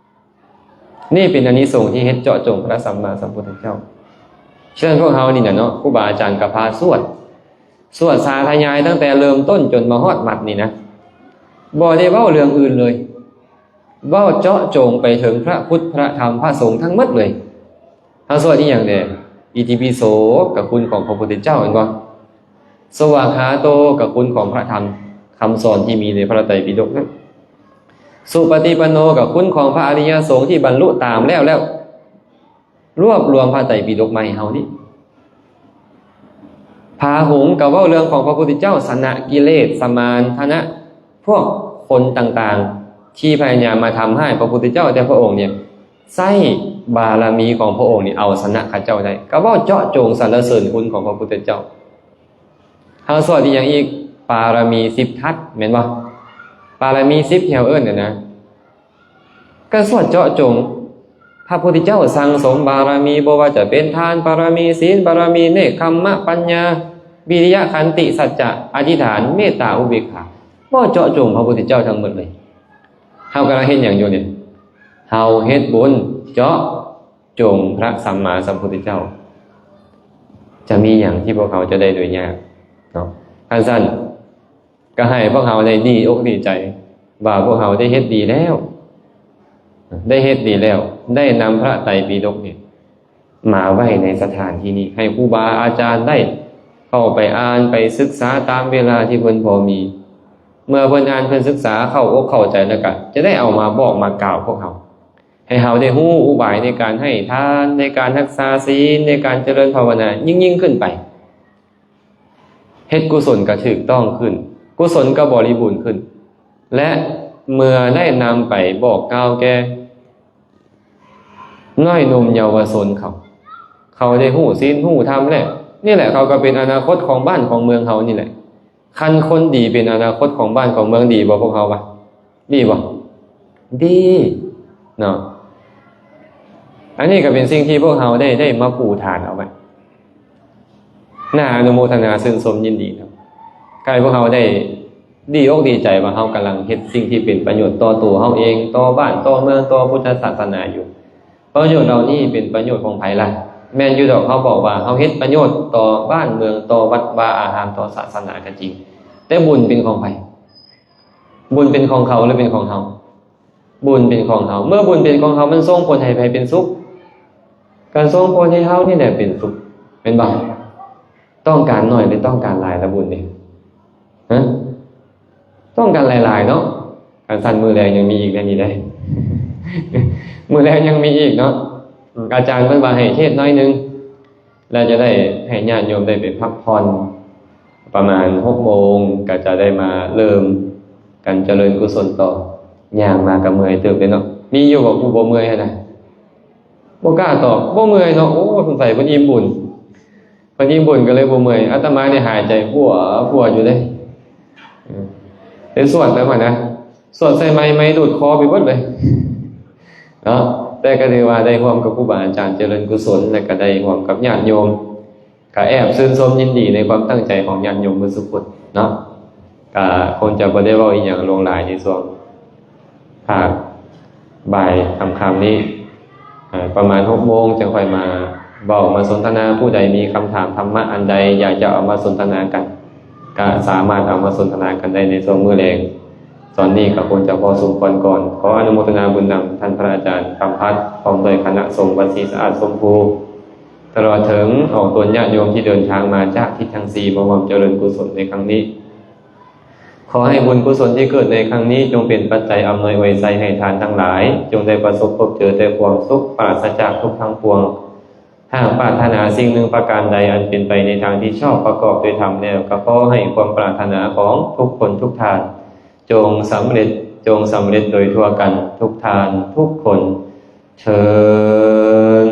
ໆ. ນີ້ເປັນອານິສົງທີ່ເຮັດເຈາະຈົງພະສຳມາສຳພຸດທະເຈົ້າ. ເຊິ່ງພວກເຮົານີ້ນະເນາະ ຄູບາອາຈານກໍພາສວດ, ສວດສາທະຍາຍຕັ້ງແຕ່ເລີ່ມຕົ້ນຈົນມາຮອດໝັດນີ້ນະ, ບໍ່ໄດ້ເວົ້າເລື່ອງອື່ນເລີຍ, ເວົ້າເຈາະຈົງໄປເຖິງພະພຸດ ພະທຳ ພະສົງທັງໝົດເລີຍ. ເຮົາສວດອີ່ຫຍັງແດ່? ອິຕິປິໂສ ກໍຄຸນຂອງພະພຸດທະເຈົ້າ ແມ່ນບໍ່? ສະວາກຂາໂຕ ກໍຄຸນຂອງພະທຳ ຄຳສອນທີ່ມີໃນພະໄຕປິດົກນັ້ນ. ສຸປະຕິປັນໂນ ກໍຄຸນຂອງພະອະລິຍະສົງທີ່ບັນລຸຕາມແລ້ວແລ້ວ ລວບລວມພະໄຕປິດົກມາໃຫ້ເຮົານີ້. ພາຫຸງ ກໍເວົ້າເລື່ອງຂອງພະພຸດທະເຈົ້າ ຊະນະກິເລດ ສະມານທະນະ ພວກຄົນຕ່າງໆ ທີ່ພະຍາຍາມມາທຳຮ້າຍພະພຸດທະເຈົ້າ, ແຕ່ພະອົງນີ້ໃຊ້ບາລະມີຂອງພະອົງນີ້ເອົາຊະນະເຂົາເຈົ້າໄດ້. ກໍເວົ້າເຈາະຈົງສັນລະເສີນຄຸນຂອງພະພຸດທະເຈົ້າ. ເຮົາສວດອີ່ຫຍັງອີກ? ປາລະມີສິບທັດ ແມ່ນບໍ່? ປາລະມີສິບທີ່ເຮົາເອີ້ນນັ້ນນະ, ກໍສວດເຈາະຈົງພ ພະພຸດທະເຈົ້າສັ່ງສົມບາລະມີ ບໍ່ວ່າຈະເປັນທານບາລະມີ, ສິນບາລະມີ, ເນກຂຳມະ, ປັນຍາ, ວິລິຍະ, ຂັນຕິ, ສັດຈະ, ອະທິຖານ, ເມດຕາ, ອຸເບກຂາ ເວົ້າເຈາະຈົງພະພຸດທະເຈົ້າທັງໝົດເລີຍ. ເຮົາກຳລັງເຮັດຫຍັງຢູ່ນີ້? ເຮົາເຮັດບຸນເຈາະຈົງພະສຳມາສຳພຸດທະເຈົ້າ. ຈະມີຫຍັງທີ່ພວກເຮົາຈະໄດ້ໂດຍຍາກເນາະ? ຄັນຊັ້ນ ກໍໃຫ້ພວກເຮົາໄດ້ດີອົກດີໃຈວ່າພວກເຮົາໄດ້ເຮັດດີແລ້ວ, ໄດ້ເຮັດດີແລ້ວ, ໄດ້ນຳພະໄຕປິດົກນີ້ມາໄວ້ໃນສະຖານທີ່ນີ້ ໃຫ້ຄູບາອາຈານໄດ້ເຂົ້າໄປອ່ານໄປສຶກສາຕາມເວລາທີ່ເພິ່ນພໍມີ. ເມື່ອເພິ່ນອ່ານເພິ່ນສຶກສາເຂົ້າອົກເຂົ້າໃຈແລ້ວ ກໍຈະໄດ້ເອົາມາບອກມາກ່າວພວກເຮົາ ໃຫ້ເຮົາໄດ້ຮູ້ອຸບາຍໃນການໃຫ້ທານ, ໃນການຮັກສາສິນ, ໃນການຈະເລີນພາວະນາຍິ່ງໆຂຶ້ນໄປ. ເຮັດກຸສົນກໍຖືກຕ້ອງຂຶ້ນ, ກຸສົນກໍບໍລິບູນຂຶ້ນ ແລະ ເມື່ອໄດ້ນຳໄປບອກກ່າວແກ່ນ້ອຍໜຸ່ມເຍົາວະຊົນເຂົາ, ເຂົາໄດ້ຮູ້ສິນຮູ້ທຳແລ້ວ, ນີ້ແຫຼະ ເຂົາກໍເປັນອະນາຄົດຂອງບ້ານຂອງເມືອງເຮົານີ້ແຫຼະ. ຄັນຄົນດີເປັນອະນາຄົດຂອງບ້ານຂອງເມືອງ ດີບໍ່ພວກເຮົາວະ? ດີບໍ່? ດີເນາະ. ອັນນີ້ກໍເປັນສິ່ງທີ່ພວກເຮົາໄດ້ ໄດ້ມາປູຖານເອົາໄວ້. ໜ້າອະນຸໂມທະນາຊື່ນຊົມຍິນດີເນາະ. ກາຍພວກເຮົາໄດ້ດີອົກດີໃຈວ່າເຮົາກຳລັງເຮັດສິ່ງທີ່ເປັນປະໂຫຍດຕໍ່ຕົວເຮົາເອງ, ຕໍ່ບ້ານ, ຕໍ່ເມືອງ, ຕໍ່ພຸດທະສາສະໜາຢູ່. ປະໂຫຍດເຫຼົ່ານີ້ເປັນປະໂຫຍດຂອງໃຜລະ? ແມ່ນຢູ່ດອກ, ເຮົາບອກວ່າເຮົາເຮັດປະໂຫຍດຕໍ່ບ້ານເມືອງ, ຕໍ່ວັດວາອາຮາມ, ຕໍ່ສາສະໜາກໍຈິງ, ແຕ່ບຸນເປັນຂອງໃຜ? ບຸນເປັນຂອງເຂົາ ຫຼື ເປັນຂອງເຮົາ? ບຸນເປັນຂອງເຮົາ. ເມື່ອບຸນເປັນຂອງເຮົາ, ມັນສົ່ງຜົນໃຫ້ໃຜເປັນສຸກ? ກໍສົ່ງຜົນໃຫ້ເຮົານີ້ແຫຼະເປັນສຸກ, ແມ່ນບໍ່? ຕ້ອງການໜ້ອຍ ຫຼື ຕ້ອງການຫຼາຍລະບຸນນີ້? ຮະ? ຕ້ອງການຫຼາຍໆເນາະ. ຄັນຊັ້ນມື້ແລງຍັງມີອີກແນ່ນີ້ເດ້. ມື້ແລງຍັງມີອີກເນາະ. ອາຈານເພິ່ນວ່າໃຫ້ເທດໜ້ອຍໜຶ່ງ ແລະ ຈະໄດ້ໃຫ້ຍາດໂຍມໄດ້ໄປພັກຜ່ອນ. ປະມານຫົກໂມງ ກໍຈະໄດ້ມາເລີ່ມການຈະເລີນກຸສົນຕໍ່. ຍ່າງມາກໍເມື່ອຍເຕີບເດ້ເນາະ. ມີຢູ່ບໍ່ຜູ້ບໍ່ເມື່ອຍຫັ້ນນະ? ບໍ່ກ້າຕອບ, ບໍ່ເມື່ອຍເນາະ. ໂອ້ ສົງໄສເພິ່ນອີ່ມບຸນ. ເພິ່ນອີ່ມບຸນກໍເລີຍບໍ່ເມື່ອຍ. ອາດຕະມານີ້ຫາຍໃຈຟວຟວຢູ່ເດ້. ເອີ ໄດ້ສວດໄປໝົດນະ, ສວດໃສ່ໄມ ໄມດູດຄໍໄປເບິດເລີຍເນາະ. ແຕ່ກໍຖືວ່າໄດ້ຮ່ວມກັບຄູບາອາຈານເຈລິນກຸສົນ ແລະ ກໍໄດ້ຮ່ວມກັບຍາດໂຍມ, ກໍແອບຊື່ນຊົມຍິນດີໃນຄວາມຕັ້ງໃຈຂອງຍາດໂຍມເບິດສຸຄົນເນາະ. ກໍຄົງຈະບໍ່ໄດ້ເວົ້າອີ່ຫຍັງຫຼວງຫຼາຍໃນຊ່ວງພາກ ບ່າຍຄ່ຳໆນີ້ ເອີ ປະມານຫົກໂມງ ຈັ່ງຄ່ອຍມາເວົ້າມາສົນທະນາ. ຜູ້ໃດມີຄຳຖາມທຳມະອັນໃດ ຢາກຈະເອົາມາສົນທະນາກັນ ກະສາມາດເອົາມາສົນທະນາກັນໄດ້ໃນຊ່ວງມື້ແລງ. ຕອນນີ້ກະຄົງຈະພໍສົມຄວນກ່ອນ. ຂໍອະນຸໂມທະນາບຸນນຳທ່ານພະອາຈານຄຳພັດ ພ້ອມດ້ວຍຄະນະສົງວັດສີສະອາດຊົມພູ ຕະຫຼອດເຖິງອອກຕົນຍາດໂຍມທີ່ເດີນທາງມາຈາກທິດທັງສີ່ ມາຮ່ວມຈະເລີນກຸສົນໃນຄັ້ງນີ້. ຂໍໃຫ້ບຸນກຸສົນທີ່ເກີດໃນຄັ້ງນີ້ ຈົ່ງເປັນປັດໄຈອຳນວຍອວຍໄຊໃຫ້ທ່ານທັງຫຼາຍ, ຈົ່ງໄດ້ປະສົບພົບເຈີແຕ່ຄວາມສຸກ ປາສະຈາກທຸກທັງປວງ. ຫາກປາດຖະໜາສິ່ງໜຶ່ງປະການໃດ ອັນເປັນໄປໃນທາງທີ່ຊອບປະກອບດ້ວຍທຳແລ້ວ, ກໍຂໍໃຫ້ຄວາມປາດຖະໜາຂອງທຸກຄົນທຸກທ່ານ ຈົ່ງສຳເລັດ, ຈົ່ງສຳເລັດໂດຍທົ່ວກັນທຸກທ່ານທຸກຄົນເທີນ.